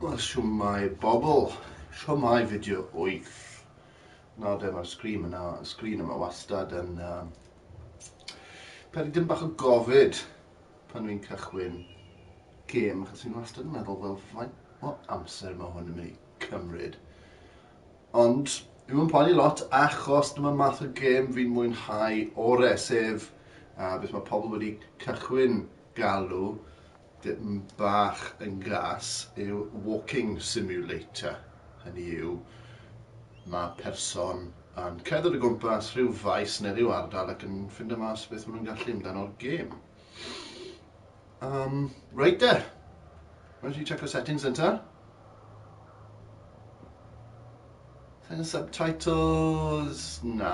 Wel, siwmai bobl, siwmai fideo 8. Nawr de, mae'r sgrin yna, y sgrin yma wastad yn peri dim bach o gofid pan dwi'n cychwyn gêm, achos fi'n wastad yn meddwl, wel, faint o amser mae hwn yn mynd i cymryd. Ond, fi'm yn poeni lot, achos dyma math o gêm fi'n mwynhau ore, sef beth mae pobl wedi cychwyn galw Dim bach yn gas yw walking simulator, hynny yw, mae person yn cerdded o gwmpas rhyw faes neu rhyw ardal ac yn ffindo mas beth maen nhw'n gallu amdano'r gêm. Reit de, rhaid i check settings yn ta. Send subtitles, na.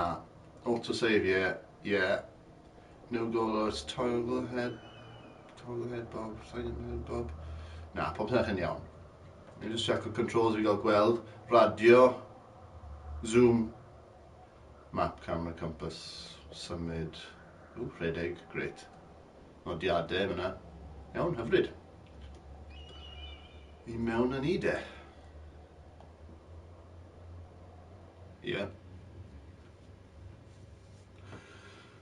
Autosave, yeah, yeah. No golos, toggle head, toggle head bob, silent head bob. Na, pob peth yn iawn. Ni'n just check o controls i gael gweld. Radio, zoom, map, camera, compass, symud, ww, rhedeg, great. Nodiadau fyna. Iawn, hyfryd. I mewn â ni de. Ie. Yeah.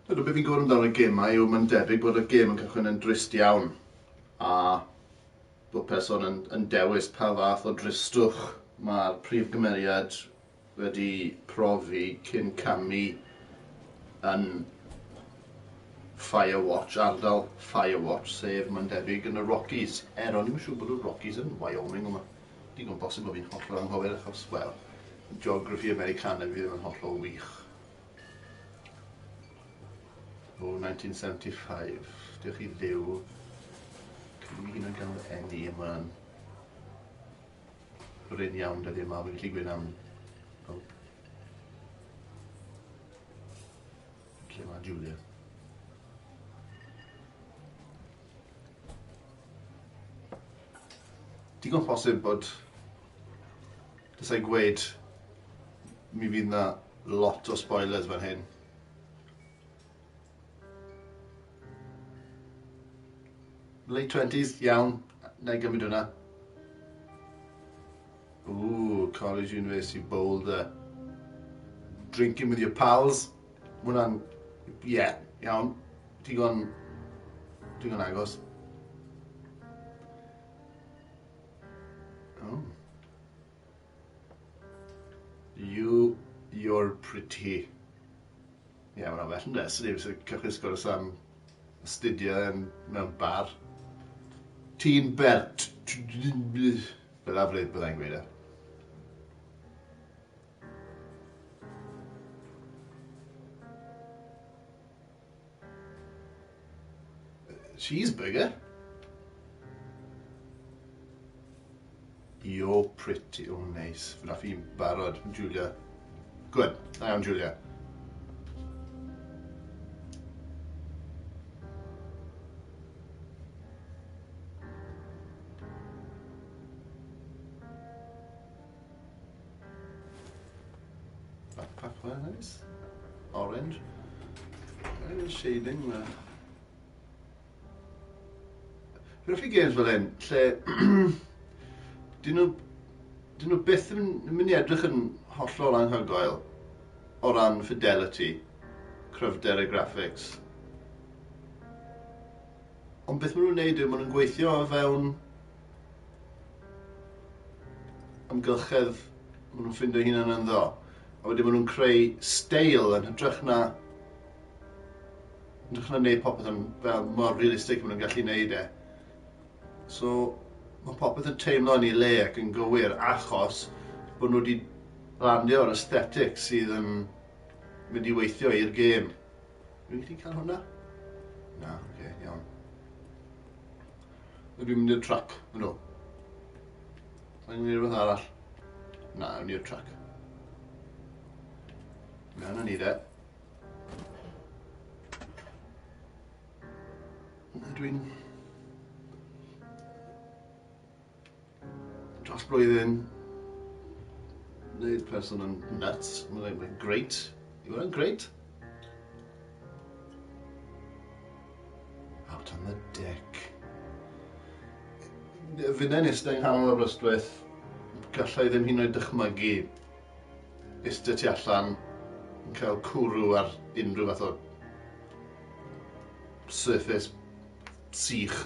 Dyna beth fi'n gwybod amdano y gemau yw mae'n debyg bod y gêm yn cychwyn yn drist iawn a bod person yn, yn dewis pa fath o dristwch mae'r prif gymeriad wedi profi cyn camu yn Firewatch, ardal Firewatch, sef mae'n debyg yn y Rockies. Er, o'n i'm yn siŵr bod y Rockies yn Wyoming, ond mae digon bosib bod fi'n hollol anghywir achos, wel, geography Americana fi ddim yn hollol wych. O, 1975. Diolch i Dduw. Cyn i mi hyn oed gael fy eni, a mae'n brin iawn dyddiau yma, fi'n gallu gweud am... Oh. Lle mae Julia? Digon posib bod Dylai gweud mi fydd 'na lot o spoilers fan hyn. Late twenties, iawn, na i gymryd hwnna. Ooh, College University Boulder. Drinking with your pals. Ma' hwnna'n, ie, iawn, digon, digon agos. Oh. You, you're pretty. Ie, yeah, mae'n well yn des. Ydy, fysa cychwyn sgwrs am astudio yn, mewn bar. Ti'n bert. Fel afryd byddai'n gweud e. Cheeseburger? You're pretty. Oh, nice. Fyna fi'n barod, Julia. Good. Da iawn, Julia. Backpack there, nice. Orange. Very shading there. Fi'n hoffi games fel hyn, lle dyn nhw, dyn nhw byth yn mynd i edrych yn hollol anhygoel o ran fidelity, cryfder y graphics. Ond beth maen nhw'n neud yw maen nhw'n gweithio o fewn amgylchedd maen nhw'n ffindo hunan ynddo. A wedyn maen nhw'n creu steil yn hytrach na yn hytrach na neud popeth yn fel mor realistig maen nhw'n gallu neud e. So mae popeth yn teimlo yn ei le ac yn gywir achos bod nhw wedi landio'r aesthetic sydd yn mynd i weithio i'r gêm. Dwi'n gallu cael hwnna? Na, oce, okay, iawn. Dwi'n mynd i'r truck, ydw. Sa'n gwneud rhywbeth arall? Na, awn i'r truck. Mewn â ni de. Dwi'n... Dros blwyddyn, wneud person yn nuts. Mae'n mae great. Yw hwnna'n great? Out on the deck. Finne'n eistedd yng nghanol Aberystwyth, gallai ddim hyd yn oed dychmygu eistedd tu allan yn cael cwrw ar unrhyw fath o surface sych.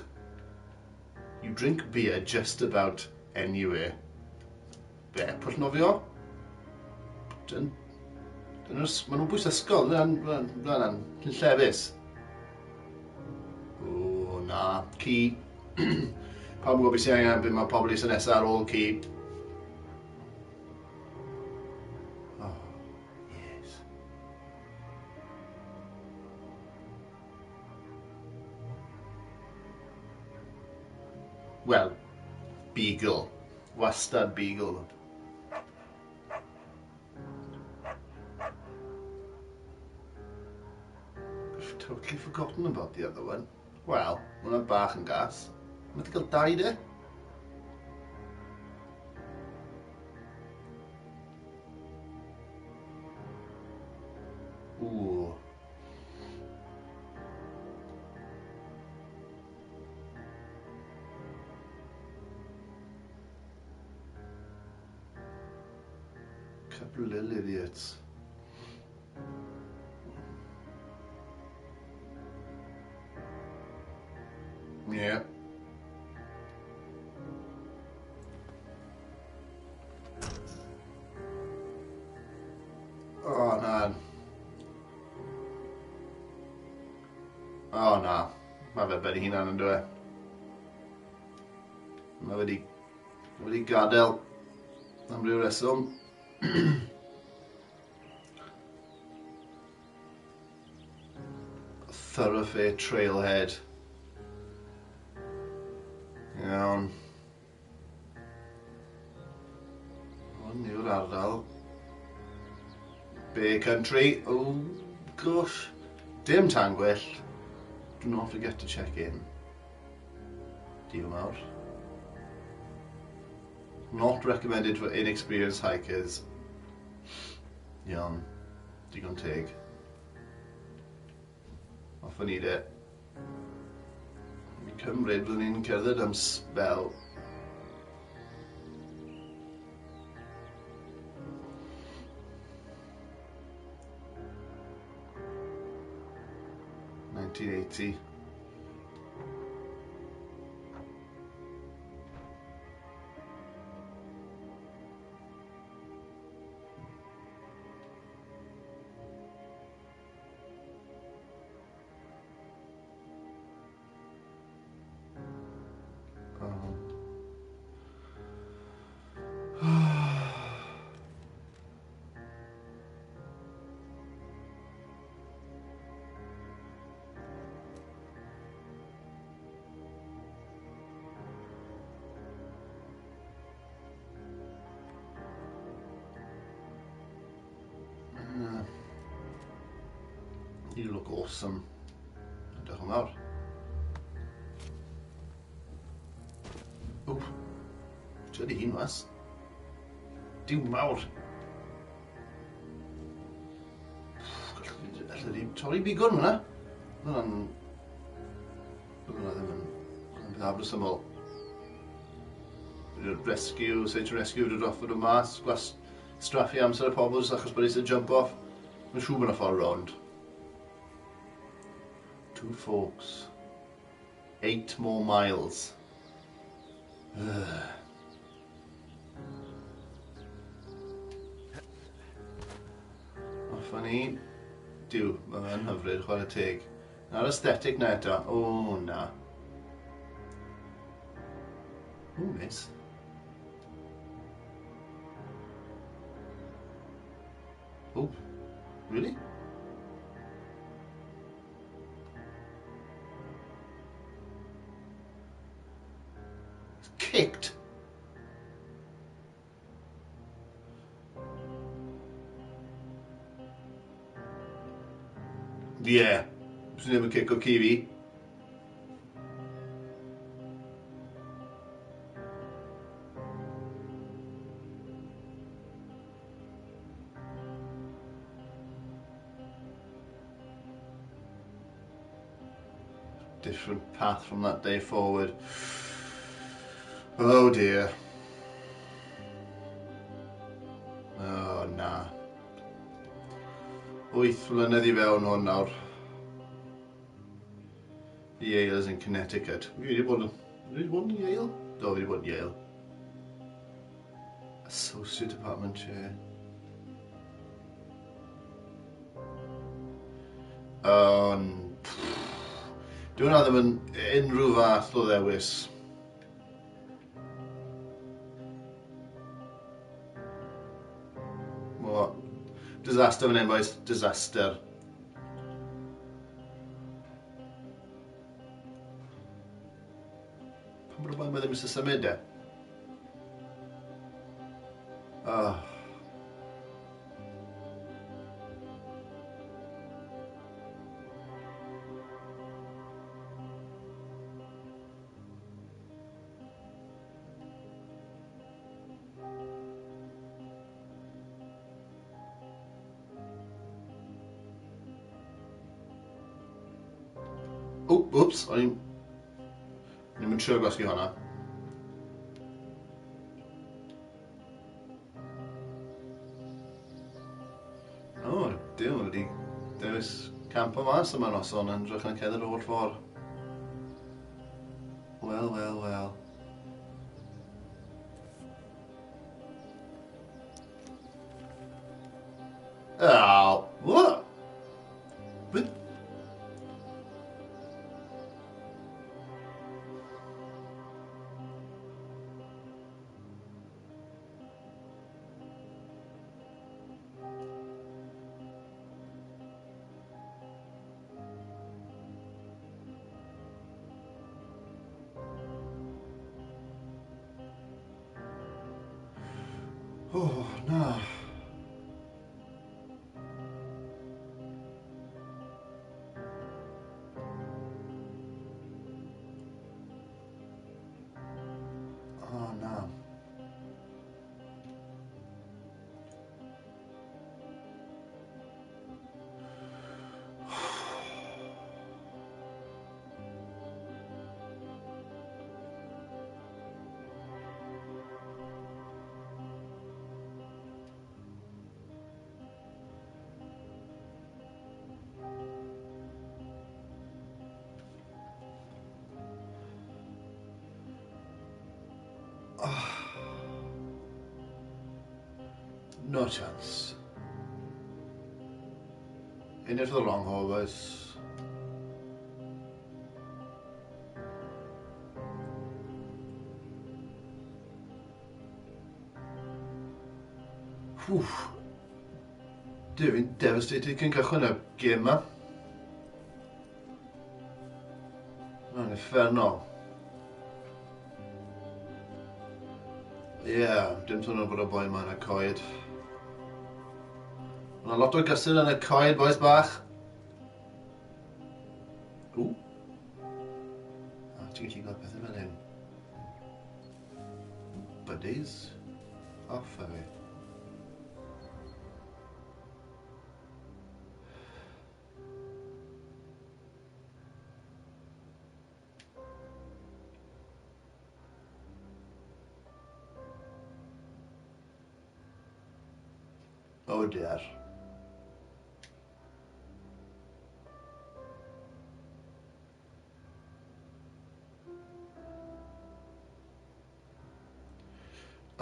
You drink beer just about anywhere. Be, pwll nofio? Dyn, dyn, maen nhw'n bwys ysgol, dyna'n dyna, llefus. O, na, ci. Pawb yn gwybod beth sy'n angen, beth mae pobl eisiau nesaf ar ôl ci. Oh, yes. Wel, beagle. Wastad beagle. I've totally forgotten about the other one. Wel, mae hwnna bach yn gas. Mae wedi cael dau de. Ooh. Couple of little idiots. Yeah. Oh, na. Oh, na. Mae fe ben ei hunan yn dweud. Mae wedi, wedi gadael am ryw reswm. Thoroughfare Trailhead. Iawn. Hwn yw'r ardal. Bear Country. Oh, gosh. Dim tan gwyllt. Do not forget to check in. Diolch mawr. Not recommended for inexperienced hikers. Iawn. Digon teg. Off ni de. Fi'n cymryd byddwn ni'n cerdded am sbel. 1980. You look awesome. Diolch yn fawr. Wp. Tydi hi'n mas. Diw mawr. Alla di torri bigwn hwnna. Hwnna'n... Hwnna ddim yn... Hwnna'n beth afresymol. Rescue, search and rescue, dod off fod o mas, gwas straffu amser y pobl jyst achos bod eisiau jump off. Mae'n siŵr bod yna ffordd rownd. Two forks. 8 more miles. Ugh. Off ni. Duw, mae fe'n hyfryd, chwarae teg. Na'r aesthetic na eto. O, na. O, miss. Oh, really? He's kicked. Yeah, swn ddim yn cico ci fi. Different path from that day forward. Oh dear. Oh, na. 8 mlynedd i fewn hwn nawr. Yale is in Connecticut. Fi wedi bod yn... Fi wedi bod yn Yale? Do, fi wedi bod yn Yale. Associate Department Chair. Ond... Dyw hwnna ddim yn unrhyw fath o ddewis. Mo, disaster fan hyn, boys. Disaster. Pam bod y boi ma ddim eisiau symud e? Oh. O, wps, o'n i'n... O'n i'n trio gwasgu hwnna. O, oh, dim wedi dewis campo mas yma noson yn drach na cerdded yr holl ffordd. Wel, wel, wel. Oh, what? But... Oh, na. Oh, na. No chance. In it for the long haul, boys. Whew. Duw, fi'n devastated cyn cychwyn y gêm ma. Mae'n uffernol. Ie, yeah, dim sôn bod y boi ma yn y coed. Mae lot o gysur yn y coed, boys bach. Ww. A ti'n gallu gweld pethau fel hyn. Buddies. Off a fi. Oh dear.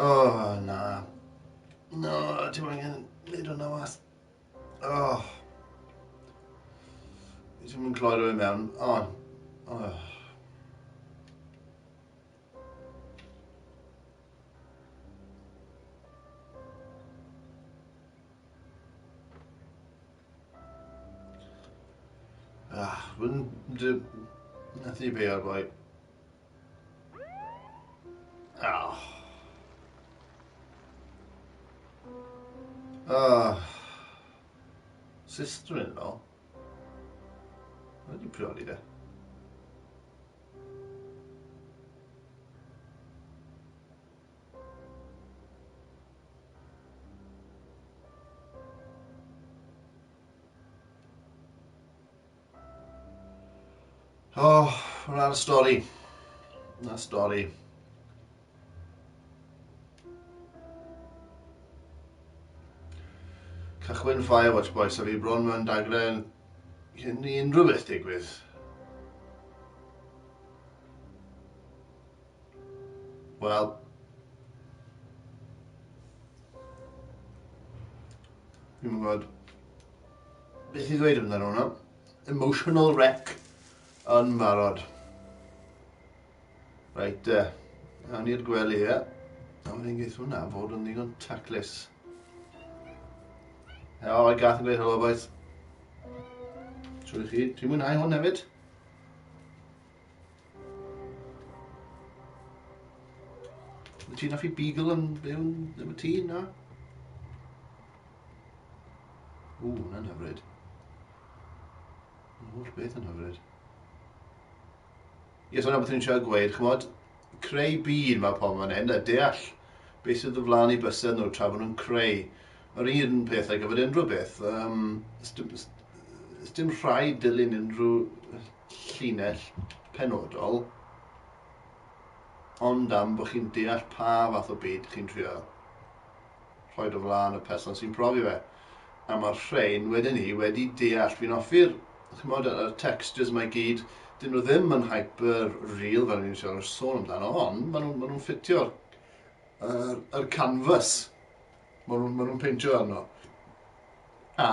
Oh, na. No, ti'n angen neud hwnna mas. Oh. Ti'n mynd cloi rhywun mewn. Oh. Oh. Ah, nath i beio'r boi. Oh. Ah. Sister-in-law? Wedi priodi de? Oh, hwnna'n stori. Na stori. Cychwyn Firewatch boys, a fi bron mewn dagrau cyn i unrhyw beth digwydd. Wel, Fi'n gwybod beth i ddweud amdano hwnna. Emotional wreck yn barod. Reit te, awn i'r gwely ie. A wedyn geith hwnna fod yn ddigon taclus. O, mae gath yn gweud helo boys. Trwy chi, ti'n mwynhau hwn hefyd? Wyt ti'n hoffi beagle yn byw efo ti, na? Ww, hwnna'n hyfryd. Yr holl beth yn hyfryd. Ie, so 'na beth o'n i'n trio gweud, ch'mod, creu byd mae pobl fan hyn, a deall beth sydd o flaen eu bysedd nhw tra bod nhw'n creu. Yr un peth ar gyfer unrhyw beth. Um, dim, dim rhaid dilyn unrhyw llinell penodol, ond am bod chi'n deall pa fath o byd chi'n trio rhoi o flaen y person sy'n profi fe. A mae'r rhain wedyn ni wedi deall, fi'n hoffi'r, chimod, y textures mae gyd, dyn nhw ddim yn hyper real fel ni'n siarad sôn amdano, ond maen nhw'n ma nhw ffitio'r yr, yr canvas maen nhw'n ma nhw peintio arno. A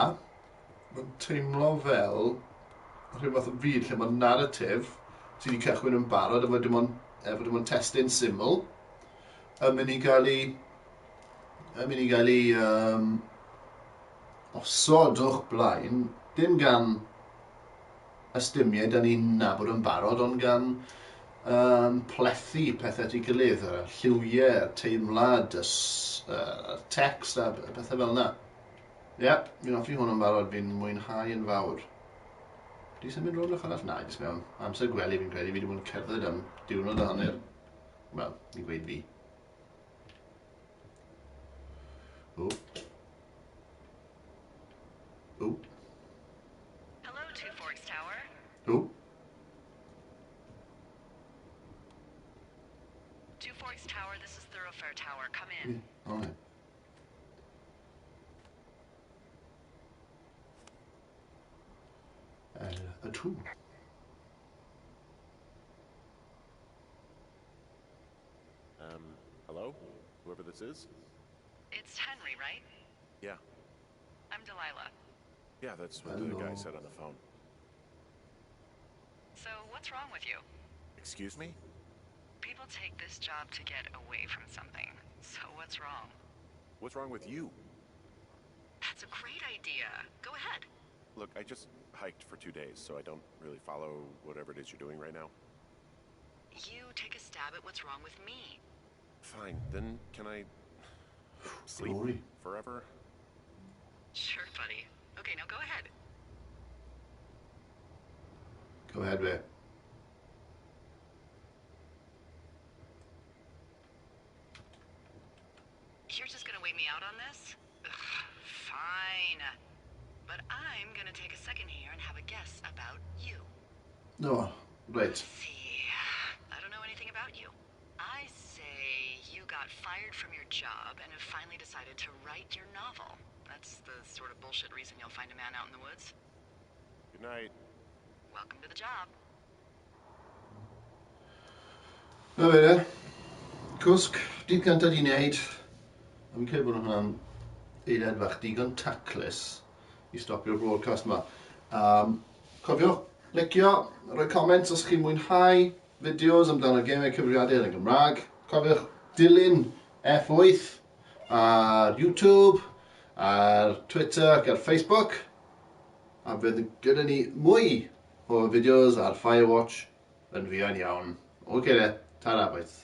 mae'n teimlo fel rhyw fath o fyd lle mae narratif sydd wedi cychwyn yn barod efo dim ond, efo dim ond testun syml yn mynd i gael ei yn mynd i gael ei um, osod o'ch blaen, dim gan ystumiau da ni'n nabod yn barod, ond gan um, plethu pethau at ei gilydd, y lliwiau, y teimlad, y, y text a pethau fel yna. Ie, yeah, fi'n hoffi hwn yn barod, fi'n mwynhau yn fawr. Di symud rownd ochr arall? Na, jyst mewn amser gwely fi'n credu, fi wedi bod yn cerdded am diwrnod a hanner. Wel, ni'n gweud fi. Oh. Oh. Hello, Two Forks Tower. Oh. Two Forks Tower, this is Thoroughfare Tower. Come in. Yeah. Oh, yeah. A two. Hello? Whoever this is? It's Henry, right? Yeah. I'm Delilah. Yeah, that's what the guy Hello. said on the phone. So, what's wrong with you? Excuse me? People take this job to get away from something. So, what's wrong? What's wrong with you? That's a great idea. Go ahead. Look, I just hiked for 2 days, so I don't really follow whatever it is you're doing right now. You take a stab at what's wrong with me. Fine, then can I sleep Glory. forever? Sure, buddy. Okay, now go ahead. Go ahead, babe. You're just gonna wait me out on this? Ugh, fine. But I'm gonna take a second here and have a guess about you. No, right. Let's see. I don't know anything about you. I say you got fired from your job and have finally decided to write your novel. That's the sort of bullshit reason you'll find a man out in the woods. Good night. Welcome to the job. Na fe de. Cwsg, dydd cyntaf di wneud. A fi'n credu bod hwnna'n eiliad fach digon taclus i stopio'r broadcast yma. Cofiwch, licio, rhoi comments os chi'n mwynhau fideos amdano gemau cyfrifiadur yn Gymraeg. Cofiwch dilyn F8 ar YouTube, ar Twitter ac ar Facebook. A fydd gyda ni mwy o fideos ar Firewatch yn fuan iawn. Oce de, tara boys.